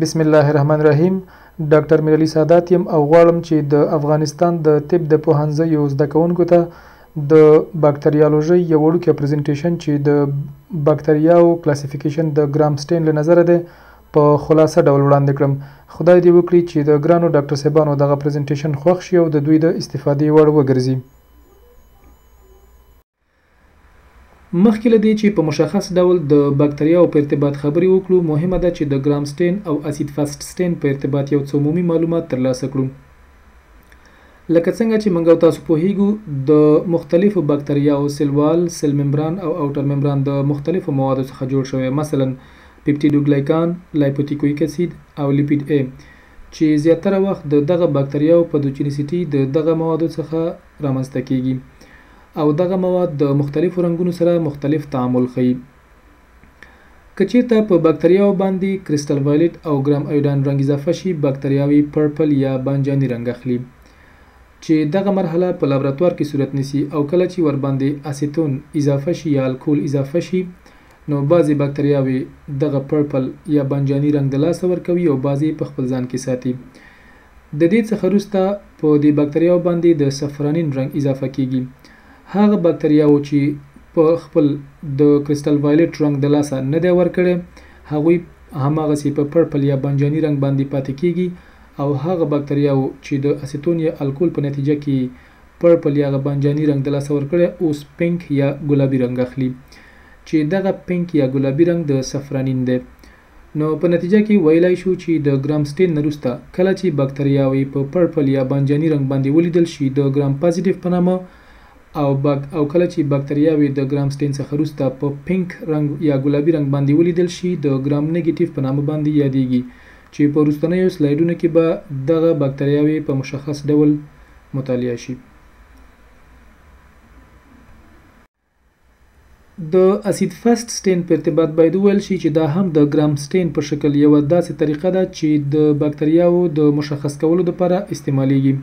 بسم الله الرحمن الرحیم. ډاکټر میرعلي سادات یم او غواړم چې د افغانستان د طب د پوهنځیو زده کوونکو ته د باکتریالوژۍ یو وړوکی presentation چې د باکتریاو classification د gram stain له نظره دی په خلاصه ډول وړاندې کړم. خدای دې وکړي چې د ګرانو ډاکټر صاحبانو دغه presentation خوښ شي او د دوی د استفادې وړ وګرځي. مخکې له دې چې په مشخص ډول د باکتریاو په ارتباط خبرې وکړو، مهمه ده چې د gram stain او acid fast stain په ارتباط یو څه عمومي معلومات ترلاسه کړو. لکه څنګه چې موږ او تاسو پوهیږو، د مختلفو باکتریاو cell wall، cell membrane او outer membrane د مختلفو موادو څخه جوړ شوی، مثلا peptidoglycan، lipoteichoic acid او lipid A، چې زیاتره وخت د دغه باکتریاو pathogenicity د دغه موادو څخه رامنځته کیږي او دغه مواد د مختلفو رنګونو سره مختلف تعامل ښیي. که چیرته په باکتریاو باندې crystal violet او gram iodine رنګ اضافه شي، باکتریاوې purple یا بانجاني رنګ اخلي، چې دغه مرحله په لابراتوار کې صورت نیسي، او کله چې ورباندې اسیتون اضافه شي یا الکول اضافه شي، نو بعضې باکتریاوې دغه purple یا بانجاني رنګ د لاسه ورکوي او بعضې په خپل ځان کې ساتي. د دې څخه وروسته په دې باکتریاو باندې د safranin رنګ اضافه کیږي. هغه باکتریاو چې په خپل د crystal violet رنګ د لاسه نه دی ورکړی، هغوی هماغسې په purple یا بانجاني رنګ باندې پاتې کیږي، او هغه باکتریاو چې د اسیتون یا الکول په نتیجه کې purple یا بانجاني رنګ د لاسه ورکړی، اوس pink یا ګلابي رنګ اخلي، چې دغه pink یا ګلابي رنګ د safranin دی. نو په نتیجه کې ویلای شو چې د gram stain نه وروسته کله چې باکتریاوې په purple یا بانجاني رنګ باندې ولیدل شي د gram positive په نامه، او کله چې باکتریاوې د gram stain څخه وروسته په pink رنګ یا ګلابي رنګ باندې ولیدل شي د gram negative په نامه باندې یادیږي، چې په وروستنیو سلایډونو کې به دغه باکتریاوې په مشخص ډول مطالعه شي. د acid fast stain په ارتباط باید وویل شي چې دا هم د gram stain په شکل یوه داسې طریقه ده چې د باکتریاو د مشخص کولو لپاره استعمالیږي.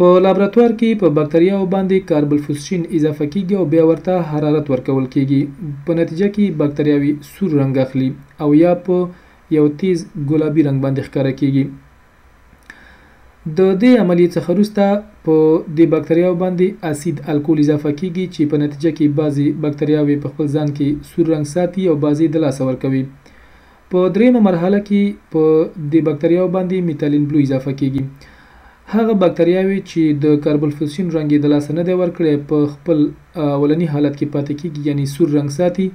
په لابراتوار کې په باکتریاو باندې carbol fuchsin اضافه کیږي او بیا ورته حرارت ورکول کیږي. په نتیجه کې باکتریاوې سور رنګ اخلي او یا په یو تیز ګلابي رنګ باندې ښکاره کیږي. د دې عملیې څخه وروسته په دې باکتریاو باندې اسید الکول اضافه کیږي، چې په نتیجه کې بعضې باکتریاوې په خپل ځان کې سور رنګ ساتي او بعضې د لاسه ورکوي. په دریمه مرحله کې په دې باکتریاو باندې methylene blue اضافه کیږي. هغه باکتریاوې چې د carbol fuchsin رنګ یې د لاسه نه دی ورکړی په خپل اولني حالت کې پاتې کیږي، یعنی سور رنګ ساتي،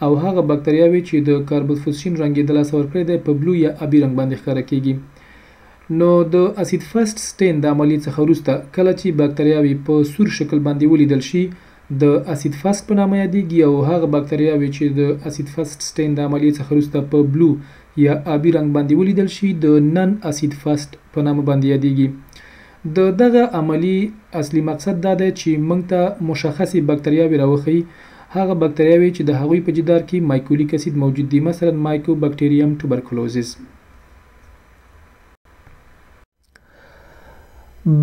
او هغه باکتریاوې چې د carbol fuchsin رنګ یې د لاسه ورکړی دی په blue یا ابي رنګ باندې ښکاره کیږي. نو د acid fast stain د عملیې څخه وروسته کله چې باکتریاوې په سور شکل باندې ولیدل شي د acid fast په نامه یادیږي، او هغه باکتریاوې چې د acid fast stain د عملیې څخه وروسته په blue یا آبي رنګ باندې ولیدل شي د non acid fast په نامه باندې یادیږي. د دغه عملی اصلي مقصد دا دی چې موږ ته مشخصې باکتریاوې راوښیي، هغه باکتریاوې چې د هغوی په جدار کې mycolic acid موجود دي، مثلا Mycobacterium tuberculosis.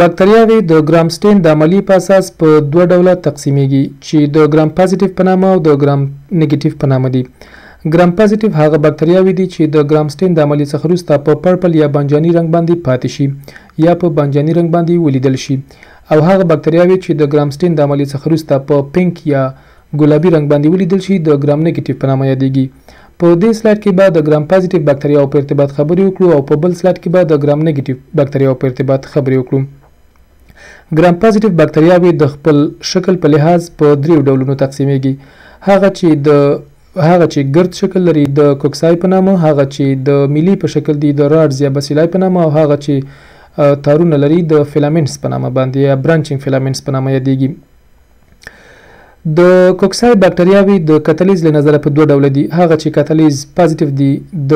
باکتریاوې د gram stain د عملیې په اساس په دوه ډوله تقسیمیږي، چې د gram positive په نامه او د gram negative په نامه دي. gram positive هغه باکتریاوې دي چې د gram stain د عملیې څخه وروسته په purple یا بانجاني رنګ باندې پاتې شي یا په بانجاني رنګ باندې ولیدل شي، او هغه باکتریاوې چې د gram stain د عملیې څخه وروسته په pink یا ګلابي رنګ باندې ولیدل شي د gram negative په نامه یادیږي. په دې slide کې به د gram positive باکتریاو په ارتباط خبرې وکړو او په بل slide کې به د gram negative باکتریاو په ارتباط خبرې وکړو. gram positive باکتریاوې د خپل شکل په لحاظ په دریو ډولونو تقسیمیږي. هغه چې ګرد شکل لري د cocci په نامه، هغه چې د میلې په شکل دي د rods یا bacilli په نامه، او هغه چې تارونه لري د filaments په نامه باندې یا branching filaments په نامه یادیږي. د cocci باکتریاوې د کتلیز له نظره په دوه ډوله دي. هغه چې catalase positive دي د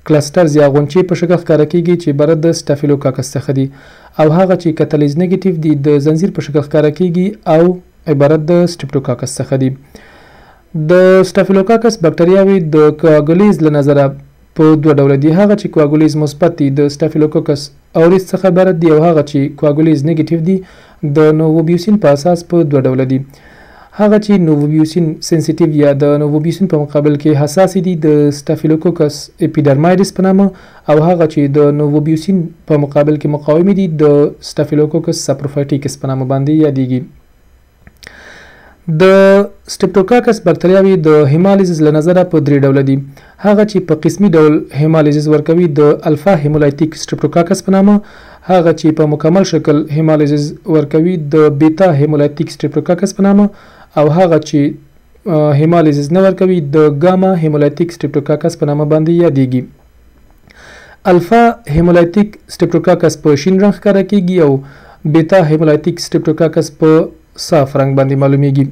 clusters یا غونچې په شکل ښکاره کیږي چې عبارت د Staphylococcus څخه دي، او هغه چې catalase negative دي د زنځیر په شکل ښکاره کیږي او عبارت د Streptococcus څخه دي. د Staphylococcus باکتریاوې د coagulase له نظره په دوه ډوله دي. هغه چې coagulase مثبت دي د Staphylococcus aureus څخه عبارت دي، او هغه چې coagulase negative دي د novobiocin په اساس په دوه ډوله دي. هغه چې نووبیوسین سنسیټیو یا د نووبیوسین په مقابل کې حساسې دي د سټافیلوکوکس اپیډرمایډس په نامه، او هغه چې د نووبیوسین په مقابل کې مقاومې دي د سټافیلوکوکس ساپروفایټیکس په نامه باندې یادېږي. د سټریپټوکاکس باکتریاوې د هیمالیزس له نظره په درې ډوله دي. هغه چې په قسمي ډول هیمالیزس ورکوي د الفا هیمولایتیک سټریپټوکاکس په نامه، هغه چې په مکمل شکل هیمالیزس ورکوي د بیتا هیمولایتیک سټریپټوکاکس په نامه، او هغه چې هیمالیزس نه ورکوي د ګاما هیمولایتیک سټریپټوکاکس په نامه باندې یادېږي. الفا هیمولایتیک سټریپټوکاکس په شین رنګ ښکاره کېږي او بیتا هیمولایتیک سټریپټوکاکس په صاف رنګ باندې معلومیږي.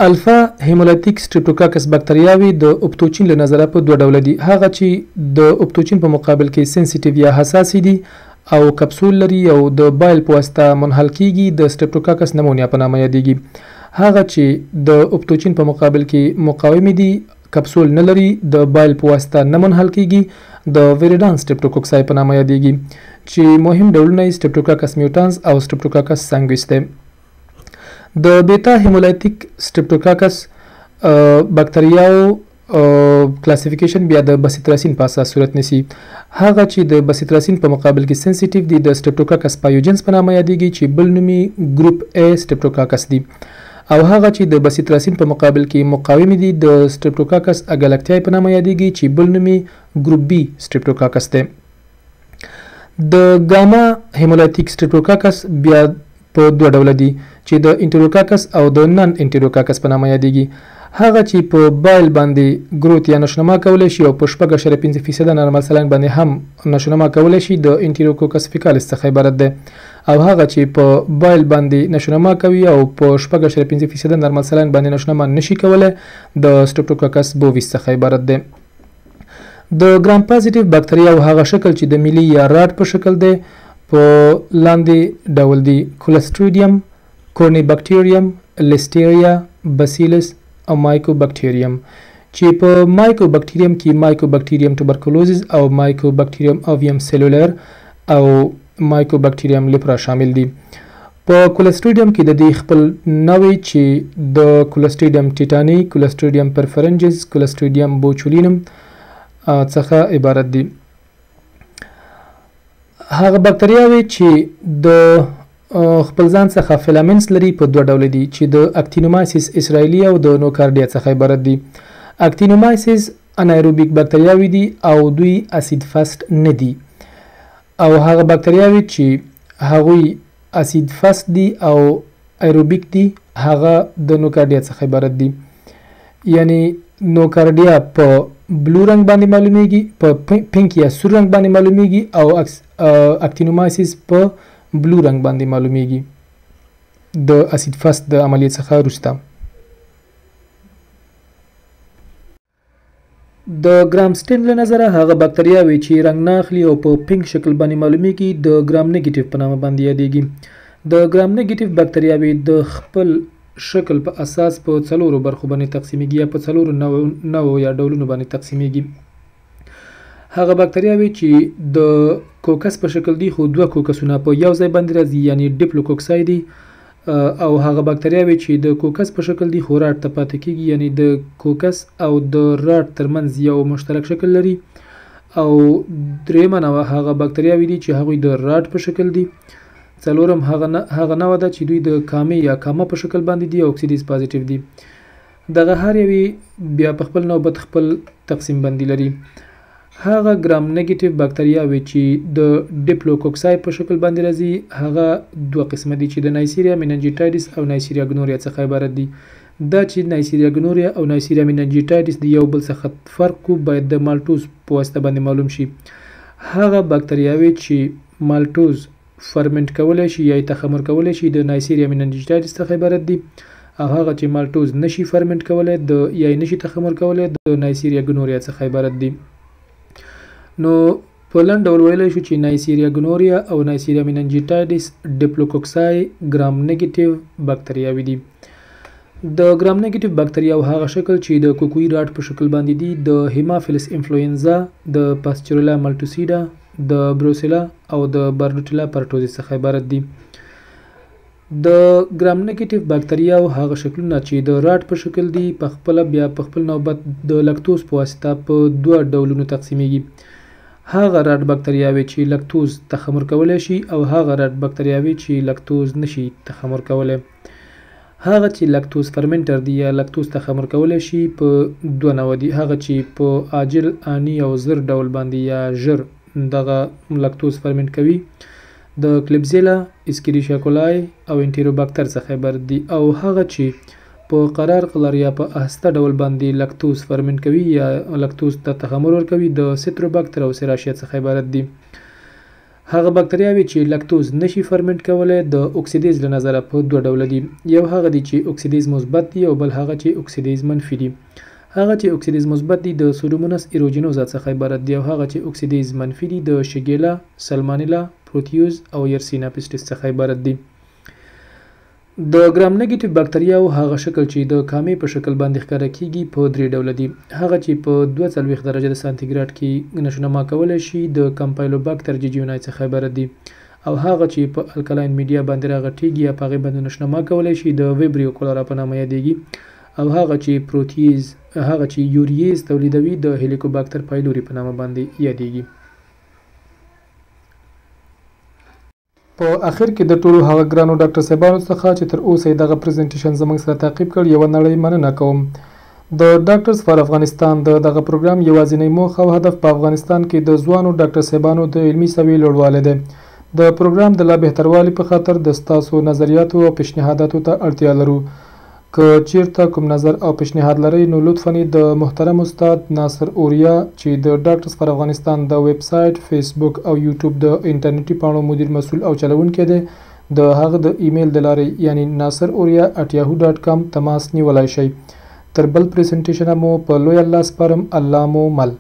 الفا هیمولایتیک سټریپټوکاکس باکتریاوې د اوپتوچین له نظره په دوه ډوله دي. هغه چې د اوپتوچین په مقابل کې سنسیټیو یا حساسې دي او کپسول لري او د بایل په واسطه منحل کیږي د سټریپټوکاکس نمونیا په نامه یادېږي. هغه چې د اوپتوچین په مقابل کې مقاومې دي، کپسول نه لري، د بایل په واسطه نه منحل کیږي، د ویریډان سټریپټوکوکسای په نامه یادېږي چې مهم ډولونه یې سټریپټوکاکس میوټانز او سټریپټوکاکس سانګویس دی. د بیتا هیمولایتیک سټریپټوکاکس باکتریاو کلاسیفیکیشن بیا د بسیتراسین په اساس صورت نیسي. هغه چې د بسیتراسین په مقابل کې سنسیټیو دي د سټریپټوکاکس پایوجنس په نامه یادېږي چې بل نوم یې ګروپ ای سټریپټوکاکس دي، او هغه چې د بسیتراسین په مقابل کې مقاوم دي د سټریپټوکاکس اګالکتیای په نامه یادېږي چې بل نوم یې ګروپ بي سټریپټوکاکس دی. د ګاما هیمولایتیک سټریپټوکاکس بیا په دوه ډوله دي چې د انټیروکاکس او د نن انټیروکاکس په نامه یادېږي. هغه چې په بایل باندې ګروت یا نشونما کولی شي او په 6.5% نارمل سلاین باندې هم نشونما کولی شي د انټیروکوکس فیکالیس څخه عبارت دی، او هغه چې په بایل باندې نشونما کوي او په 6.5% نارمل سلاین باندې نشونما نشي کولی د سټریپټوکاکس بوویس څخه عبارت دی. د ګرام پازیټیو باکتریاو هغه شکل چې د ملي یا راډ په شکل دی په لاندې ډول دي: کولسټریډیم، کورنیبکټیریم، لیسټیریا، بسیلس او مایکوبکټیریم، چې په مایکوبکټیریم کې مایکوبکټیریم ټوبرکلوزز او مایکوبکټیریم اویم سیلولر او مایکوبکټیریم لیپرا شامل دي. په کولسټریډیم کې د دې خپل نوې چې د کولسټریډیم ټیټانی، کولسټریډیم پرفرنجز، کولسټریډیم بوچولینم څخه عبارت دي. هغه باکتریاوې چې د خپل ځان څخه فیلامنټس لري په دوه ډوله دي چې د اکتینومایسیس اسرائیلي او د نوکارډیا څخه عبارت دي. اکتینومایسیس انایروبیک باکتریاوې دي او دوی اسید فاست نه دي، او هغه باکتریاوې چې هغوی اسید فاست دي او ایروبیک دي هغه د نوکارډیا څخه عبارت دي. یعنی نوکارډیا په بلو رنګ باندې معلومیږي، په پینک یا سور رنګ باندې معلومیږي، او اکتینومایسیس په بلو رنګ باندې معلومیږي د اسید فاست د عملیې څخه وروسته. د ګرام سټین له نظره هغه باکتریاوې چې رنګ نه اخلي او په پینک شکل باندې معلومیږي د ګرام نیګیټیو په نامه باندې یادېږي. د ګرام نیګیټیو باکتریاوې د خپل شکل په اساس په څلورو برخو باندې تقسیمیږي یا په څلورو نوعو یا ډولونو باندې تقسیمیږي. هغه باکتریاوې چې د کوکس په شکل دي خو دوه کوکسونه په یو ځای باندې راځي یعنی ډیپلوکوکسای دي، او هغه باکتریاوې چې د کوکس په شکل دي خو راډ ته پاتې کیږي یعنی د کوکس او د راډ ترمنځ یو مشترک شکل لري، او درېیمه نوعه هغه باکتریاوې دي چې هغوی د راډ په شکل دي. څلورم هغه نوعه ده چې دوی د کامې یا کامه په شکل باندې دي او اکسیډیز پازیټیو دي. دغه هر یوې بیا په خپل نوبت خپل تقسیم بندي لري. هغه ګرام نیګیټیو باکتریاوې چې د ډیپلوکوکسای په شکل باندې راځي هغه دوه قسمه دي چې د نایسیریا میننجیټایډس او نایسیریا ګنوریا څخه عبارت دي. دا چې نایسیریا ګنوریا او نایسیریا میننجیټایډس د یو بل څخه فرق کو باید د مالټوز په واسطه باندې معلوم شي. هغه باکتریاوې چې مالټوز فرمنټ کولی شي یا یې تخمر کولی شي د نایسیریا میننجیټایډس څخه عبارت دي، او هغه چې مالټوز نشي فرمنټ کولی د یا یې نشي تخمر کولی د نایسیریا ګنوریا څخه عبارت دي. نو په لنډ ډول ویلی شو چې نایسیریا ګنوریا او نایسیریا میننجیټایډس ډیپلوکوکسای ګرام نیګیټیو باکتریاوې دي. د ګرام نیګیټیو باکتریاو هغه شکل چې د کوکویي راډ په شکل باندې دي د هیمافیلس انفلوینزا، د پاستوریلا مالټوسیډا، د بروسیلا او د بارډوټیلا پرټوزیس څخه عبارت دي. د ګرام نګیټیو باکتریاو هغه شکلونه چې د راډ په شکل دي، په خپله بیا په خپل نوبت د لکتوز په واسطه په دوه ډولونو تقسیمیږي. هغه راډ باکتریاوې چې لکتوز تخمر کولی شي او هغه راډ باکتریاوې چې لکتوز نشي تخمر کولی. هغه چې لکتوز فرمنټر دي یا لکتوز تخمر کولی شي په دوه نوع دي، هغه چې په عاجل، آني او زر ډول باندې یا ژر دغه لکتوز فرمنټ کوي د کلیبزیلا، اسکریشیا کولای او انټیروباکتر څخه عبارت دي، او هغه چې په قرار قلار یا په اهسته ډول باندې لکتوز فرمنټ کوي یا لکتوز ته تخمر ورکوي د ستروباکتر او سراشیا څخه عبارت دي. هغه باکتریاوې چې لکتوز نشي فرمنټ کولی د اکسیدیز له نظره په دوه ډوله دي، یو هغه دي چې اکسیدیز مثبت دي او بل هغه چې اکسیدیز منفي دي. هغه چې اکسیدیز مثبت دي د سوډومونس ایروجینوزا څخه عبارت دي او هغه چې اکسیدیز منفي دي د شیګیلا، سلمانیلا، پروتیوز او یرسینا پیسټس څخه عبارت دي. د ګرام نګیټیو باکتریاو هغه شکل چې د کامې په شکل باندې ښکاره کیږي په درې ډوله دي. هغه چې په 42 درجه د سانتیګراډ کې نشونما کولی شي د کمپایلوباکتر جیجیونای څخه عبارت دي، او هغه چې په الکلاین میډیا باندې راغټیږي یا په هغې باندې نشونما کولی شي د ویبریو کولرا په نامه یادیږي، او هغه چې پروتیز هغه چې یوریز تولیدوي د هلیکوباکتر پایلوري په نامه باندې یادیږي. په اخر کې د ټولو هغه ګرانو ډاکټر صاحبانو څخه چې تر اوسه یې دغه پریزنټیشن زموږ سره تعقیب کړ یوه نړۍ مننه کوم. د ډاکټرز فار افغانستان د دغه پروګرام یوازینۍ موخه او هدف په افغانستان کې د ځوانو ډاکټر صاحبانو د علمي سویې لوړوالی دی. د پروګرام د لا بهتروالي په خاطر د ستاسو نظریاتو او پیشنهاداتو ته اړتیا لرو. که چیرته کوم نظر او پیشنهاد لرئ نو لطفاً یې د محترم استاد ناصر اوریا چې د ډاکټرز فار افغانستان د ویب سایټ، فیسبوک او یوټیوب د انټرنیټي پاڼو مدیر مسؤل او چلوونکی دی، د هغه د ایمیل د لارې یعنی nasseroria@yahoo.com تماس نیولای شئ. تر بل پریزنټیشنه مو په لوی الله سپارم، الله مو مل.